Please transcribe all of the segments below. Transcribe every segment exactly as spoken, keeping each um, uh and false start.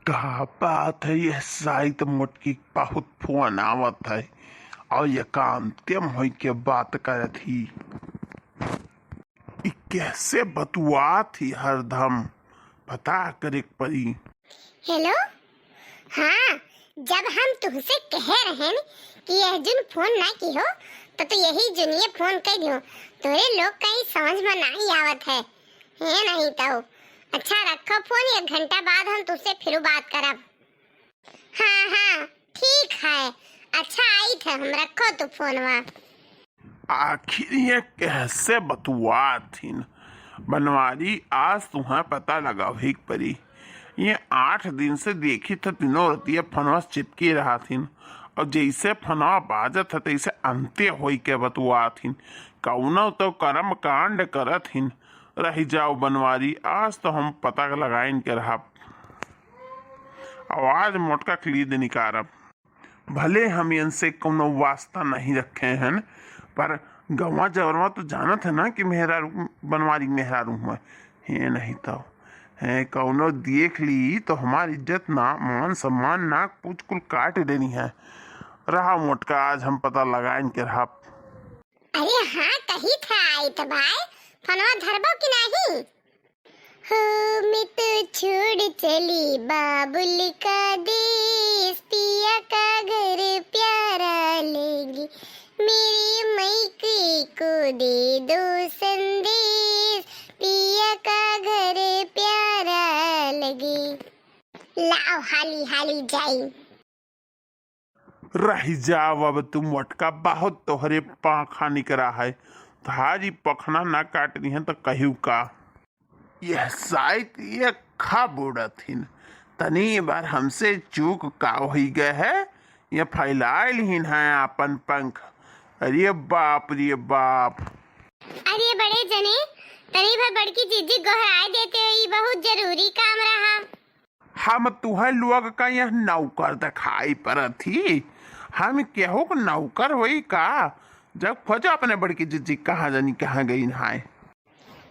का बात है, यह साइत मोटकी बहुत फोन आवत है और एकांते में होई के बात करत ही। ई कैसे बतुआत ही हरदम, पता करे के पड़ी। हेलो, हाँ, जब हम तुहसे कहे रहेन कि यह जुन फोन ना किहो, तो तू यही जुनिये फोन कइ दिहो। तोरे लोग कहीं समझ में नाहीं आवत है, हे नहीं तो। अच्छा रखो फोन, एक घंटा बाद हम तुहसे फिर बात करब। हाँ, हाँ, ठीक है। अच्छा आइत है, हम रखो तू फोनवा। आखिर ये कैसे बतुआत हिन? बनवारी, आज तुम्हें पता लगावे के पड़ी। ये आठ दिन से देखी थे, तीनों रतिया फोनवा से चिपकी रहत हिन, और जैसे फोनवा बाजत है, तैसे अंते होई के बतुआत हिन। कौनो तो कर्म कांड करत हिन। रहि जाओ बनवारी, आज तो हम पता लगाइन के रहब। आवाज मोटका खलीद निकारब। भले हम इनसे कौनो वास्ता नहीं रखे हैं, पर गंवा जवरवा तो जानत है ना कि मेहरारू, बनवारी मेहरारू हुए। हे नहीं तो, हे कौनो देख ली तो हमार इज्जत ना, मान सम्मान ना, कुछ कुल काट देनी है। रहा मोटका, आज हम पता लगाइन के रहब। अरे हाँ, कही था आइत भाई, फोनवा धरबो कि नहीं? हो, मैं तो छोड़ चली बाबुल का देश, पिया का घर प्यारा लगे, मेरे मायके को दे दो संदेश, पिया का घर प्यारा लगे। लाओ हाली हाली जाई। रहि जाव अब तू मोटका, बहुत तोहरे पाखा निकरा है। थारी पखना ना काट दिहन त कहियो का। यह साइत ये खा बूड़त हिन। तनी बार हमसे चूक का होई गए है, ये फैलाइल हिन है आपन पंख। अरे बाप रे बाप। अरे बड़े जने, तनी भर बड़की जिज्जी गोहराए देते हो, ई बहुत जरूरी काम रहा। हम तुहै लोग का यह नौकर देखाई परत ही? हम केहू क नौकर होई का? जब खोजो अपने बड़की जिज्जी कहाँ जानी कहाँ गइन हैं।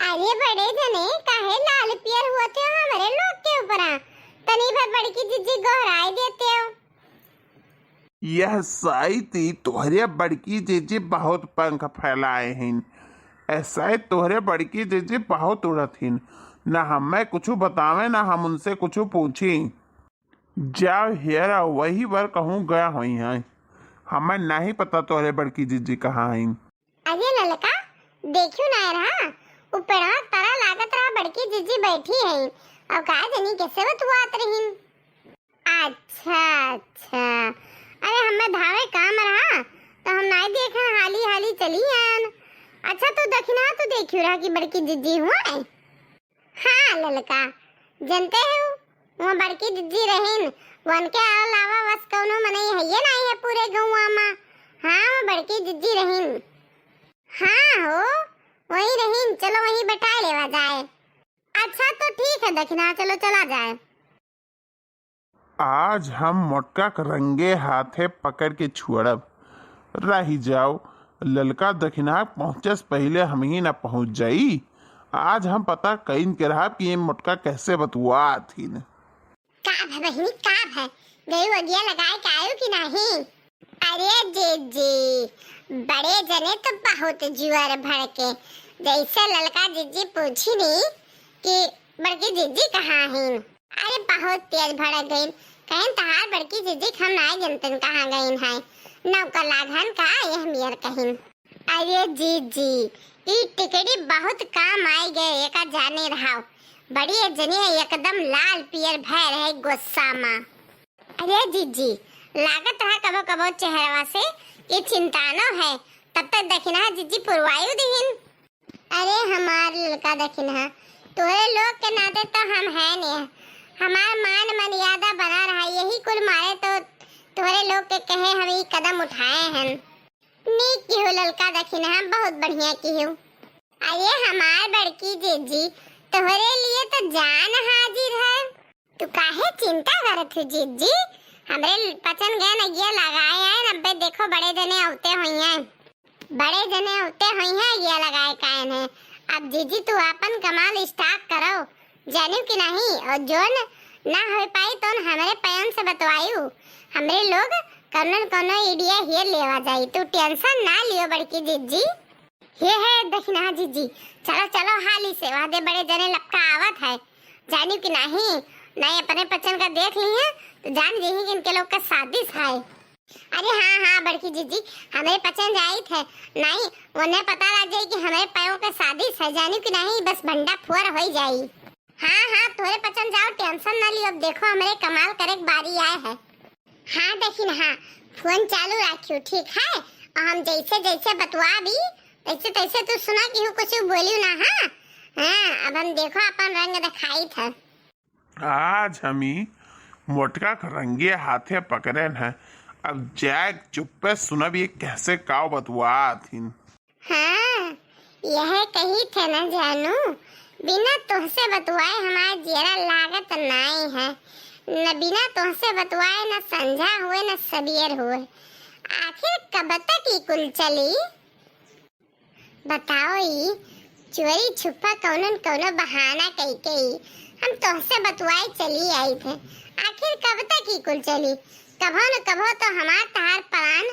अरे बड़े जने, काहे लाल पियर होत हो हमरे लोग के ऊपरा? तनी भर बड़की जिज्जी गोहराई देते हो। यह साइत तोहरे बड़की जिज्जी बहुत पंख फैलाए हैं। ऐसा है तोहरे बड़की जिज्जी बहुत उड़त हिन। ना हमें कुछ बतावे, ना हम उनसे कुछ पूछी। जाओ हेरा, वही बार कहूँ गया होई हैं। हमें नहीं पता तोहरे बड़की जिज्जी कहाँ हैं। अरे ललका, देखियो ना रहा, उ पेड़वा तरा लागत रहा बड़की जिज्जी बैठी हैं। और का जानी कैसे बतुआत रहीन। अच्छा, अच्छा। अरे, हमें धावे काम रहा, तो हम नाई देखन, हाली, हाली चली आन। अच्छा, तू दखिना, तू देखियो रहा कि बड़की जिज्जी हुआ है? हाँ, ललका, जनते हो, वो बड़की जिज्जी रहीन, उनके अलावा बस कौनो मनई हइये नाई है पूरे गौवा मा। हाँ, वो बड़की जिज्जी रहीन। हाँ हो, वही रहीन, चलो वही बैठाए लेवा जाए। अच्छा, तो ठीक है दखिना, चलो चला जाए। आज हम मोटका के रंगे हाथे पकड़ के छुअड़ब। रहि जाओ, ललका दखिना पहुँचे से पहिले हमही न पहुँच जाई। आज हम पता कइन के रहब कि ये मोटका कैसे बतुआत हिन। का भे बहिनी, का भे? गई अगिया लगाए के आयो कि नहीं? अरे जीजी, बड़े जने तो बहुत जुआर भड़के। जैसे ललका जीजी पूछी नी कि बड़की जीजी कहाँ हिन? अरे बहुत तेज भड़क गइन। कहिन तहार बड़की जीजी के हम नाय जनतन कहाँ गइन हैं। नौकर लागन का यह मियर कहिन। अरे जीजी, ई टिकड़ी बहुत काम आइ गए, एका जाने रहाव। बड़ी जने एकदम लाल पियर भय रहे गुस्सा मा। अरे जीजी, लागत रहा कबो कबो चेहरवा से कि चिंतानो है, तब तक दखिनहा जीजी पुरवायु दिहिन। अरे हमार ललका दखिनहा, तोहरे लोग के नाते तो हम है ने, हमार मान मर्यादा बना रहा, यही कुल मारे तो तोहरे लोग के कहे हम ई कदम उठाए हन। नीक किहू ललका दखिनहा, बहुत बढ़िया किहू। अरे हमार बड़की जीजी, तोहरे लिए तो जान हाजिर है। तू काहे चिंता करत हो जीजी? हमरे पचन गए न गिया लगाए आए, अब्बे देखो बड़े जने अवते होइहैं। बड़े जने अवते होइहैं गिया लगाए कायन है। अब जीजी तू आपन कमाल start करो, जानियो कि नहीं? और जोन ना होइ पाई तौन हमरे पयन से बतवायू। हमरे लोग कौनो न कौनो idea हेर लेवा जाई। तू tension ना लियो बड़की जिज्जी। हे हे दखिनहा जिज्जी, चलो चलो हाली से, वह दे बड़े जने लपका आवत है। जानिउ कि नाहीं, नाहीं अपने पचन का देख लिहे तो जान जइही कि इनके लोग का साजिश है। अरे हाँ हाँ बड़की जिज्जी, हमरे पचन जाइत है, नाहीं उन्हें पता लग जाई कि हमरे पयों का साजिश है, जानिउ कि नाहीं बस भंडा फुअर होइ जाई। हाँ हाँ तोहरे पचन जाओ, tension ना लियो, अब देखो हमरे कमाल करे के बारी आए है। हाँ दखिनहा, फोन चालू राखियो, ठीक है? और हम जैसे जैसे बतवाबी तैसे तैसे तू सुना, केहू कुछ बोलियो ना। हाँ हाँ, अब हम देखो अपन रंग दिखाइत है। आज हमी मोटका के रंगे हाथे पकड़ेन है। अब जाए चुप्पे सुनब ये कैसे काव बतुआत हिन। हाँ, यह कही थे न जानू, बिना तोहसे बतुआए हमार जियरा लागत नाई है। न बिना तोहसे बतुआए न संझा हुए न सबियर हुए। आखिर कब तक ई कुल चली? बताओ ई चोरी छुपा कौनो न कौनो बहाना कई के ई हम तोहसे बतुआए चली आई थे। आखिर कब तक ई कुल चली? कभो न कभो तो हमार तहार प्राण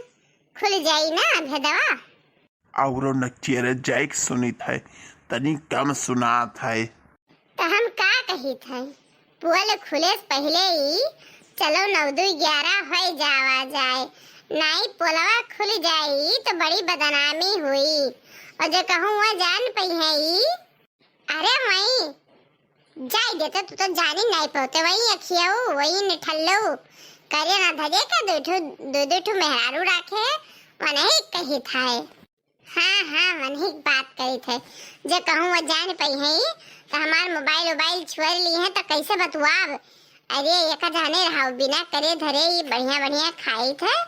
खुल जाई ना भेदवा। औरो नचियरे जाइक सुनित है, तनी कम सुनात है। त हम का कहित है, पोल खुले से पहिले ही चलो नौ दू ग्यारह होए जावा जाए, नाई पोलवा खुल जाई तो बड़ी बदनामी हुई। और जे कहूँ वह जान पई है ई, अरे वही जाई देते, तू तो जानी नाई पौते, वही अखियाऊ, वही निठल्लऊ, करे ना धरे के दो ठो, दो दो ठो मेहरारू राखे, वनही कहित है। हाँ हाँ, वनही के बात करित है। जे कहूँ वो जान पई है, तो हमार मोबाइल उबाइल छुअर ली है, तो कैसे बतुआब? अरे, एका जाने रहो, बिना करे धरे ई बढ़िया बढ़िया खाइत है,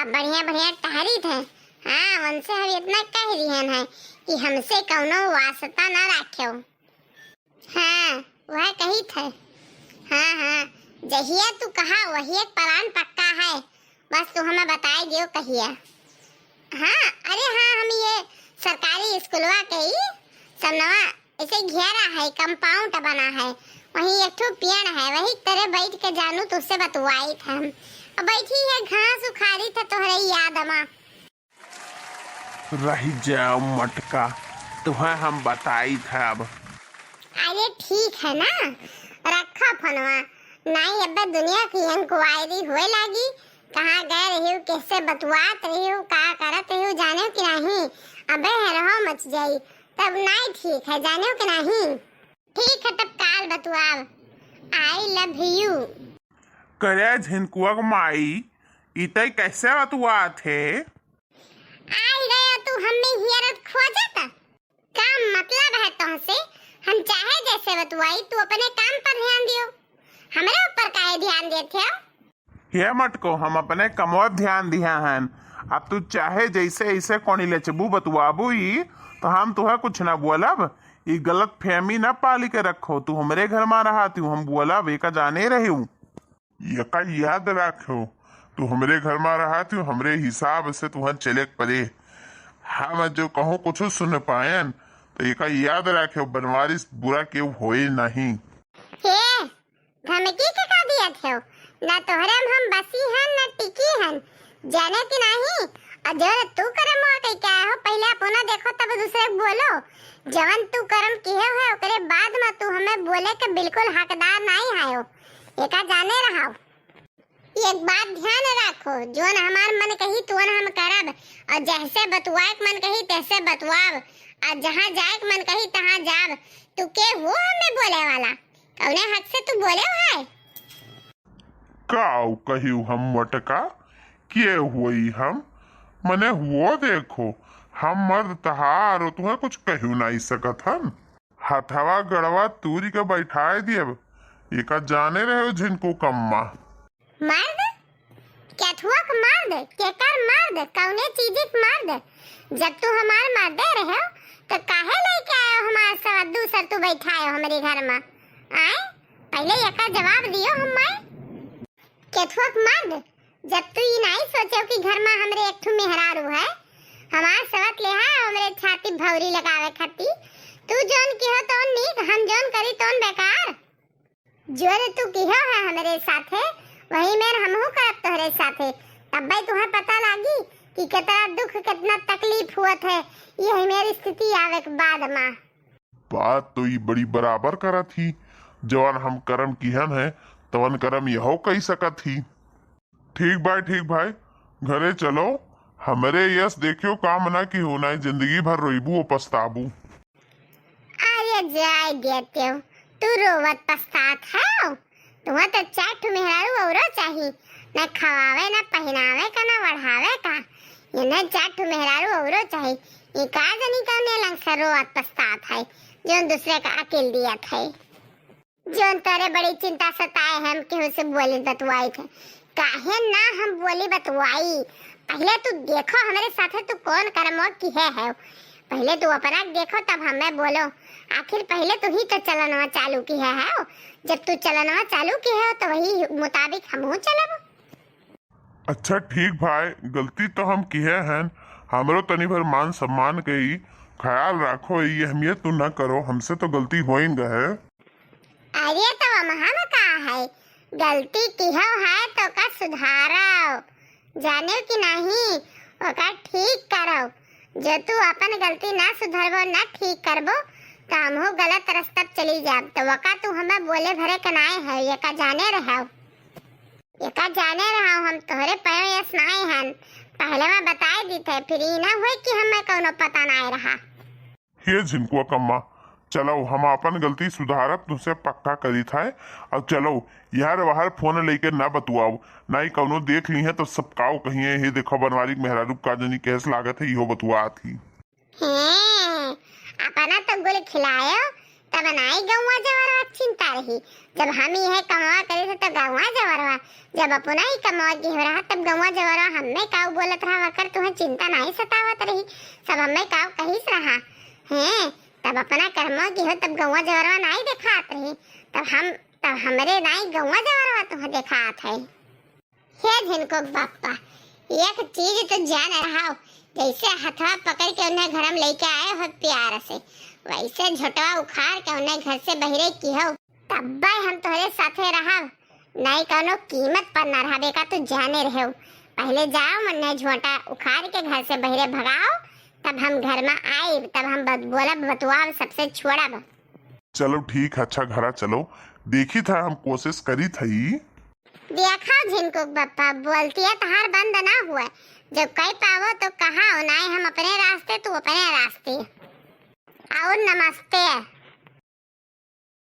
अब बढ़िया बढ़िया टहरित है। हाँ, उनसे हम इतना कह दिहन है कि हमसे कौनो वास्ता ना राख्यो। हाँ, वह कहित है। हाँ हाँ, जहिया तू कहा वही एक प्लान पक्का है, बस तू हमें बताए दियो कहिया। हाँ, अरे हाँ, हम ये सरकारी स्कूलवा के ही समनवा ऐसे घेरा है, compound बना है, वहीं एक ठो पेड़ है, वही तरे बैठ के जानू तुझसे बतुआई था हम। अब बैठी है घास उखाड़ी था तोहरे याद मा। रहि जाओ मटका, तुहैं हम बताइत है अब। अरे ठीक है ना, रखा फोनवा, नाई अबे दुनिया की inquiry हुए लागी, कहाँ गए रहियो, किससे बतुआत रहियो, का करत रहियो, जाने कि नहीं, अबे है रहो मच जाई, तब नाई ठीक है, जाने कि नहीं। ठीक है, तब काल बतुआब, I love you। करे झिनकुआ के माई, ई तै कैसे बतुआत है? आई गया तू हमें हियरत खोजत? का मतलब है तुमसे? हम चाहे जैसे बतुआई, तू अपने काम पर ध्यान दियो, हमरे ऊपर काहे ध्यान देते हो? हे मटको, हम अपने कमवा ध्यान दिहा हन। अब तू चाहे जैसे ऐसे कोनी लेचबू बतुआबू ई, तो हम तुहे कुछ ना बोलब। ई गलत फहमी ना पाली के रखो, तू हमरे घर मा रहा, तू हम बोलब, एका जाने रहिउ। एका याद राख्यो, तू हमरे घर मा रहा, तू हमरे हिसाब से तुहन चले के पड़े। हम जो कहूँ कुछ सुन पायन, तो एका याद राख्यो, बनवारी से बुरा केहू होए नहीं। हे, धमकी के का दियत हो? ना तोहरे में हम बसी हन, ना टिकी हन, जाने कि नहीं? और जो तू करम हुआ कही क्या हो, पहले अपना देखो तब दूसरे के बोलो। जवन तू करम किहे हो, ओकरे बाद में तू हमें बोले के बिल्कुल हकदार नहीं आयो। एका जाने रहो। एक बात ध्यान राखो, जोन हमार मन कही, तुवन हम करब, और जैसे बतुआए के मन कही, तैसे बतुआब, और जहाँ जाए के मन कही, तहाँ जाब। तू के हो हमें बोले वाला? कौने हक से तू बोले हो है? काऊ कहियो हम मोटका, के होई हम? मने हुओ देखो, हम मर्द तहार, तुहे कुछ कहियो नहीं सकत हन। हथवा गड़वा तूरी के बैठाए दियब, एका जाने रहे झिनको कम्मा। मर्द? केथुआ के मर्द? केकर मर्द? कौने चीज के मर्द? जब तू हमार मर्दे रहे, तो काहे लेके आयो हमार सवा दूसर तू बैठायो हमरे घर में? आए? पहले एका जवाब दियो हमें। केथुआ के मर्द, जब तू ई नाई सोचो कि घर में हमरे एक ठो मेहरारू है, हमार सवत लेहा हमरे छाती भौरी लगावे खाती, तू जोन किहो तोन नीक, हम जोन करी तोन बेकार। जोन तू किहो है हमरे साथे, वही मेर हमहू करब तोहरे साथे। तब्बे तुहें पता लागी कि केतना दुख, केतना तकलीफ हुअत है, यही मेर स्थिति आवे के बाद मा। बात तो ई बड़ी बराबर करत ही, जवन हम करम किहन है, तवन करम यहो कई सकत ही। ठीक भाई, ठीक भाई, घरे चलो, हमरे यस देखियो काम ना किहो, नाई जिंदगी भर रोइबू और पछताबू। अरे जाए देते हो, तू रोवत पछतात है? तुहा तो चार ठो मेहरारू औरो चाही, न खवावे, न पहिनावे का, न ओढ़ावे का। इन्हें चार ठो मेहरारू औरो चाही। ये का जनी कौने लंग से रोवत पछतात है, जो दूसरे का अकेल दियत है। जोन तोरे बड़ी चिंता सताए है, हम केहू से बोली बतवाई थे। काहे ना हम बोली बतवाई? पहले तू देखो हमरे साथे तू कौन करमवा किहे है। पहले तू अपना के देखो तब हमें बोलो। आखिर पहले तू ही तो चलनवा चालू किहे है। जब तू चलनवा चालू किहे हो तो वही मुताबिक हमहू चलब। अच्छा ठीक भाई, गलती तो हम किहे हन, हमरो तनी भर मान सम्मान के ही ख्याल राखो, ये अहमियत तू न करो, हमसे तो गलती होइन गए। अरे तो हम का है, गलती किहो है तो का सुधारो, जाने कि नहीं, ओका ठीक करो। जो तू अपन गलती ना सुधरबो, ना ठीक करबो, तो हमहू गलत रास्ता चली जाब। तो वका तू हमें बोले भरे के नाय है, ये का जाने रहो। एका जाने रहा हम तोहरे पयो यस नाय हन। पहले मैं बताए दी थे, फिर ई ना हुए कि हमें कौनो पता नाय रहा। हे झिनकुआ कम्मा, चलो हम अपन गलती सुधारब, तुझसे पक्का करी था। अब चलो, यार बाहर फोन लेके ना बतुआओ, ना ही कौनो देख ली है तो सब काव कहिए, "हे देखो बनवारी के मेहरारू का जनी कैस लागत है, इहो बतुआ थी।" हैं, अपना तो गुल खिलायो, तब नाई गौवा जवरवा के चिंता रही। जब हम इहे कमवा करे थे तो गौवा जवरवा, जब अपना ही कमवा के हो रहा तब गौवा जवरवा हमें काव बोलत रहा, वकर तुहें चिंता नाई सतावत रही, सब हमें काव कहिस रहा। हैं, तब अपना कर्मवा के हो तब गौवा जवरवा नाई देखात रही, तब हम, तब हमरे नाई गौवा जवरवा तुहें देखात है। हे झिनकुक बप्पा, एक चीज तो जान रहा हो, जैसे हथवा पकड़ के उन्हें घर में लेके आए हो प्यार से, वैसे झोटवा उखाड़ के उन्हें घर से बहिरे किहो, तब्बे हम तोहरे साथे रहब, नहीं कौनो कीमत पर ना रहब, एका तू जाने रहे हो। पहले जाओ, उन्हें झोटा उखाड़ के घर से बहिरे भगाओ, तब हम घर में आइब, तब हम बत-, बोलब, बतुआब, सबसे छोड़ब। चलो ठीक है, अच्छा घरा चलो, देखी था हम कोशिश करी थई। देखा झिनकुक बप्पा, बोलती है तहार बंद ना हुए, जब कई पावो तो कहा, नाई हम अपने रास्ते, तू अपने रास्ते। और नमस्ते।